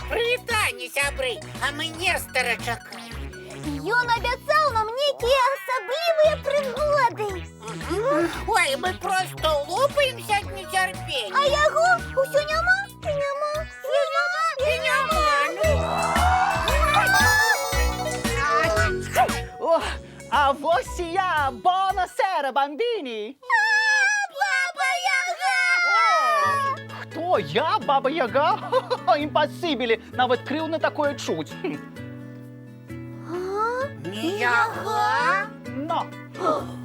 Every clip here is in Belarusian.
Прывітанне, сябры! А мы Нестара чакаем. Ён абяцаў нам нейкія асаблівыя прыгоды. Ой, мы проста лопаемся ад нецярпення. А яго ўсё няма і няма, і няма, І няма. О, а вось і я! Buonasera, bambini! Баба Яга! Хто? Я, Баба Яга? Ха-ха-ха, impossibile! Нават крыўдна такое чуць. Хм. А? Не Яга? Но.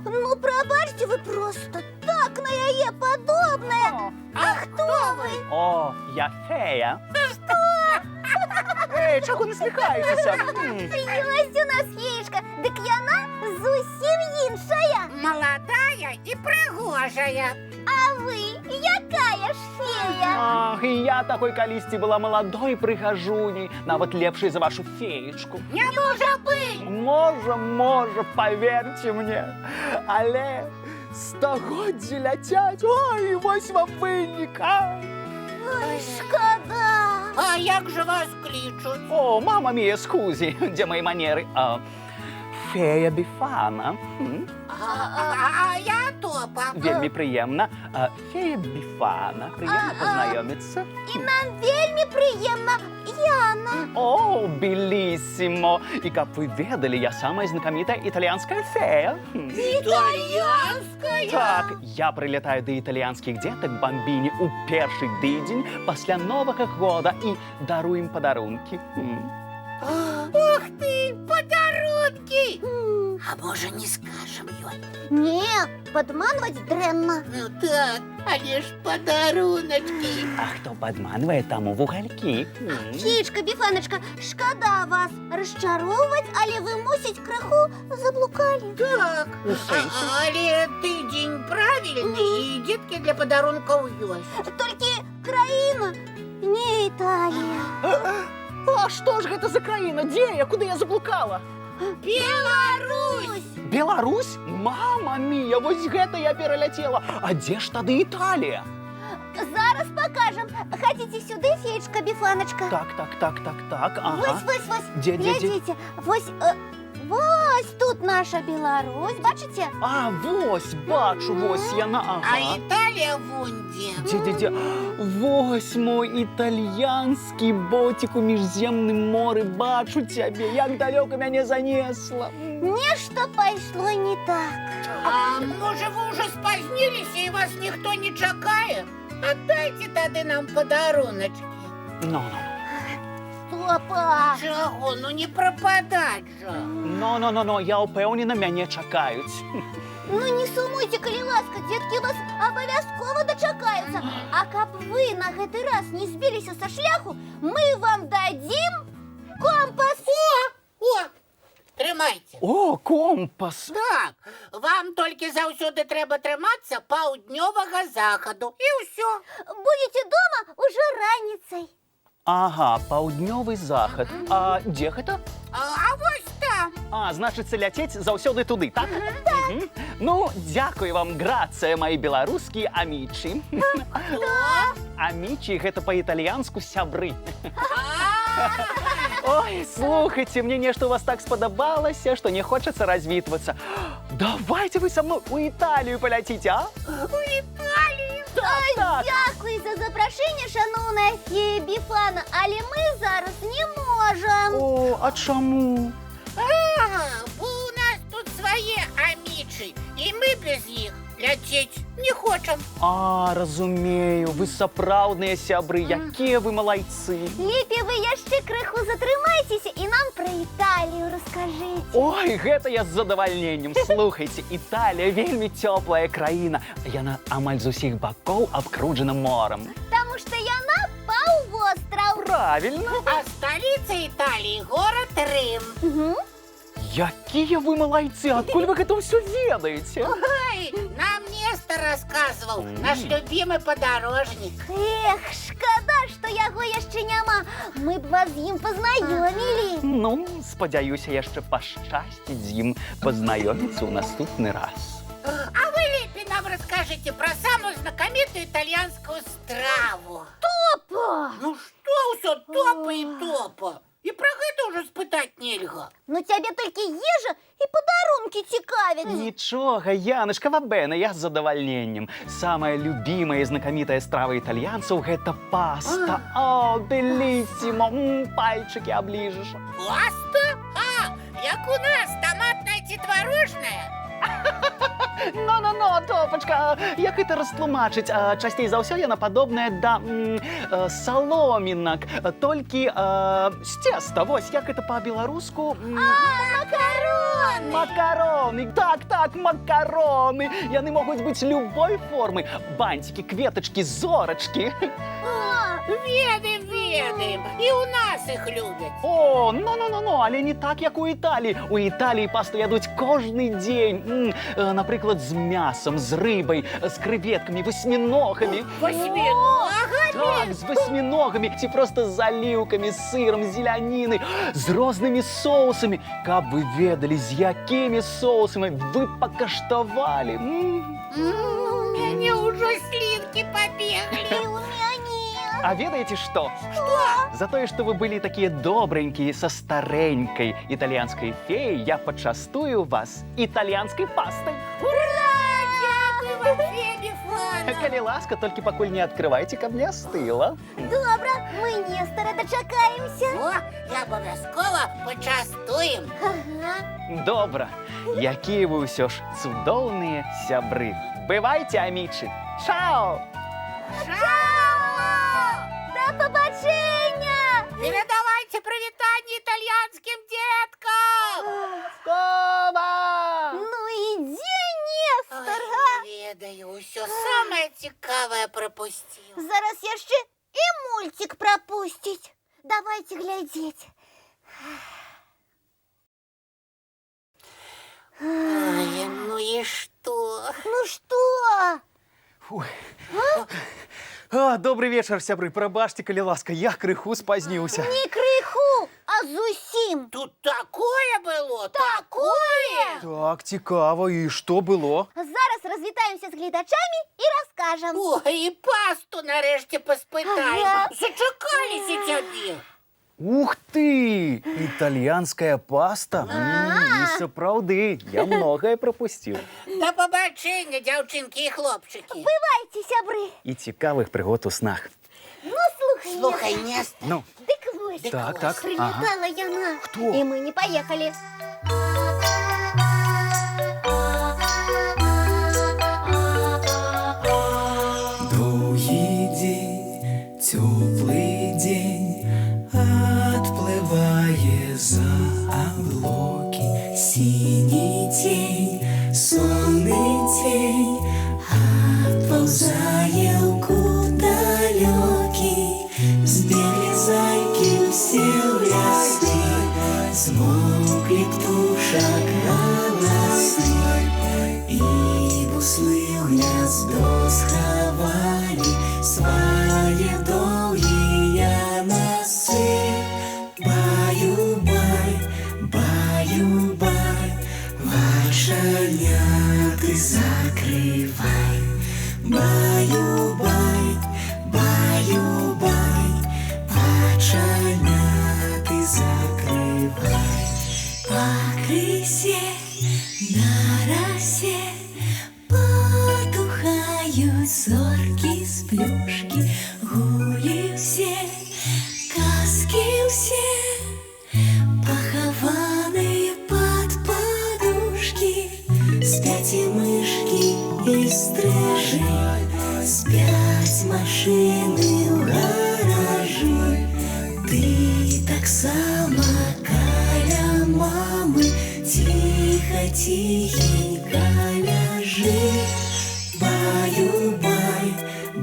Ну, прабачце, вы проста так на яе падобная. А хто вы? О, я фея. Што? Эй, чаго насміхаецеся? Ёсць у нас феечка, дык яна зусім іншая. Маладая і прыгожая. А вы якая ж фея? Ах, і я такой калісьці была маладой прыгажуняй, нават лепшай за вашу феечку. Не можа быць! Можа, можа, паверце мне. Але стагоддзі ляцяць, ой, вось вам вынік, а? Ой, шкада. А як жа вас клічуць? О, mamma mia, scusi, дзе мае манеры? А, фея Біфана. А я Топа. Вельмі прыемна. А, фея Біфана. Прыемна пазнаёміцца. І нам вельмі прыемна, Яна. О, bellissimo! І каб вы ведалі, я самая знакамітая італьянская фея. Італьянская? Так, я прылятаю да італьянскіх дзетак, bambini, у першы тыдзень пасля Новага года і дарую ім падарункі. Ух ты, падарункі! А можа, не скажам ёй? Не, падманваць дрэнна. Ну так, але ж падаруначкі. А хто падманвае, таму вугалькі. Феечка, Біфаначка, шкада вас расчароўваць, але вы, мусіць, крыху заблукалі. Так, У сэнсе? Але тыдзень правільны, і дзеткі для падарункаў ёсць. Толькі краіна не Італія. А што ж гэта за краіна? Дзе я? Куды я заблукала? Беларусь! Беларусь? Mamma mia, вось гэта я пераляцела. А дзе ж тады Італія? Зараз пакажам. Хадзіце сюды, феечка Біфаначка. Так, ага. Вось, вось, вось. Дзе, дзе, дзе? Глядзіце, вось, вось тут наша Беларусь, бачыце? А, вось, бачу, вось яна, А ага. Італія вунь дзе. Дзе, дзе, дзе? Вось мой італьянскі боцік у міжземным моры, бачу цябе, як далёка мяне занесла. Нешта пайшло не так. А можа, вы ўжо спазніліся і вас ніхто не чакае? Аддайце тады нам падаруначкі. No, no, Топа! Чаго? Ну не прападаць жа. no, no, no, no, я ўпэўнена, мяне чакаюць. Ну не сумуйце, калі ласка, дзеткі вас абавязкова дачакаюцца. А каб вы на гэты раз не збіліся са шляху, мы вам дадзім компас. О, трымайце. О, компас! Так, вам толькі заўсёды трэба трымацца паўднёвага захаду. І ўсё. Будзеце дома ўжо раніцай. Ага, паўднёвы захад. А дзе гэта? А вось там. А, значыцца, ляцець заўсёды туды, так? Так. Ну, дзякую вам, grazie, мае беларускія amici. Amici гэта па-італьянску сябры. Ой, слухайце, мне нешта у вас так спадабалася, што не хочацца развітвацца. Давайце вы са мной у Італію паляціце, а? У Італію? Так, так. Дзякуй за запрашэнне, шаноўная фея Біфана, але мы зараз не можам. О, а чаму? Ага, бо у нас тут свае amici, і мы без іх ляцець не хочам. А, разумею, вы сапраўдныя сябры, якія вы малайцы. Лепей вы яшчэ крыху затрымайцеся і нам пра Італію раскажыце. Ой, гэта я з задавальненнем. Слухайце, Італія вельмі цёплая краіна. Яна амаль з усіх бакоў абкружана морам. Таму што яна паўвостраў. Правільна. А сталіца Італіі горад Рым. Угу. Якія вы малайцы, адкуль вы гэта ўсё ведаеце? Ой, нам Нестар расказваў, наш любімы падарожнік. Эх, шкада, што яго яшчэ няма. Мы б вас з ім пазнаёмілі. Ну, спадзяюся, яшчэ пашчасціць з ім пазнаёміцца ў наступны раз. А вы лепей нам раскажыце пра самую знакамітую італьянскую страву. Топа! Ну што? Што ўсё топа і топа? І пра гэта ўжо спытаць нельга. Ну цябе толькі ежа і падарункі цікавяць. Нічога, Янушка, va bene, я з задавальненнем. Самая любімая і знакамітая страва італьянцаў — гэта паста. О, bellissimo, пальчыкі абліжаш. Паста? А, як у нас, таматная ці тварожная? No-no-no, Топачка, як гэта растлумачыць? Часцей за ўсё яна падобная да саломінак, толькі з цеста. Вось, як гэта па-беларуску? Макароны! Макароны! Так, так, макароны! Яны могуць быць любой формы. Банцікі, кветачкі, зорачкі. А, Ведаем, ведаем. І ў нас іх любяць. О, no-no-no-no, але не так, як у Італіі. У Італіі пасту ядуць кожны дзень. Напрыклад, з мясам, з рыбай, з крэветкамі, васьміногамі. Васьміногамі? Так, з васьміногамі, ці проста з аліўкамі, з сырам, з зелянінай, з рознымі соусамі. Каб вы ведалі, з якімі соусамі вы пакаштавалі. У мяне ўжо слінкі пабеглі. І ў мяне. А ведаеце што? Што? За тое, што вы былі такія добренькія са старэнькай італьянскай феяй, я пачастую вас італьянскай пастай. Ура! Дзякуй вам, фея Бефана! Калі ласка, толькі пакуль не адкрывайце, каб не астыла. Добра, мы Нестара дачакаемся. О, і абавязкова пачастуем. Ага. Добра. Якія вы ўсё ж цудоўныя сябры. Бывайце, amici. Чао! Чао! Да пабачэння! Перадавайце прывітанне італьянскім дзеткам! Кома! Ну і дзе Нестар, Ой, га? не ведаю, усё самае цікавае прапусціў. Зараз яшчэ і мульцік прапусціць. Давайте глядзець. Ой, ну і што? Ну што? Фу. А, добры вечар, сябры. Прабачце, калі ласка, я крыху спазніўся. Не крыху, а зусім. Тут такое было, такое! Так, цікава, і што было? Зараз развітаемся з гледачамі і раскажам. Ой, і пасту нарэшце паспытаем. Ага. Зачакаліся цябе. Ух ты! Італьянская паста? І сапраўды, я многае прапусціў. Да пабачэння, дзяўчынкі і хлопчыкі. Бывайце, сябры. І цікавых прыгод у снах. Ну, слухай, Слухай, Нестар, Нестар, Ну, дык вось. так, так. Ага. Прылетала яна. Хто? І мы не паехалі. Доўгі дзень, цёплы дзень адплывае за аблокі. Сіні цень, сонны цень адпаўзае ў кут далёкі. Збеглі зайкі ўсе ў лясы, змоўклі птушак галасы. І буслы ў гняздо схавалі свае доўгія насы. Баю-бай, баю-бай, вачаняты закрывай. Баю-бай, баю-бай, вачаняты закрывай. Пакрысе на расе потухаюць зоркі сплюшкі, гулі ўсе, казкі ўсе, пахаваныя пад падушкі. Спяць і мышкі, і стрыжы, спяць машыны ў гаражы. Ты таксама каля мамы ціха, ціхенька ляжы. Баю-бай,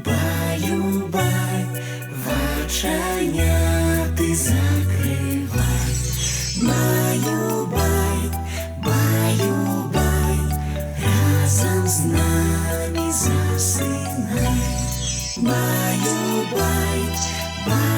баю-бай, вачаняты закрывай. Баю-бай, баю-бай, разам з намі засынай. Баю-бай, баю-бай.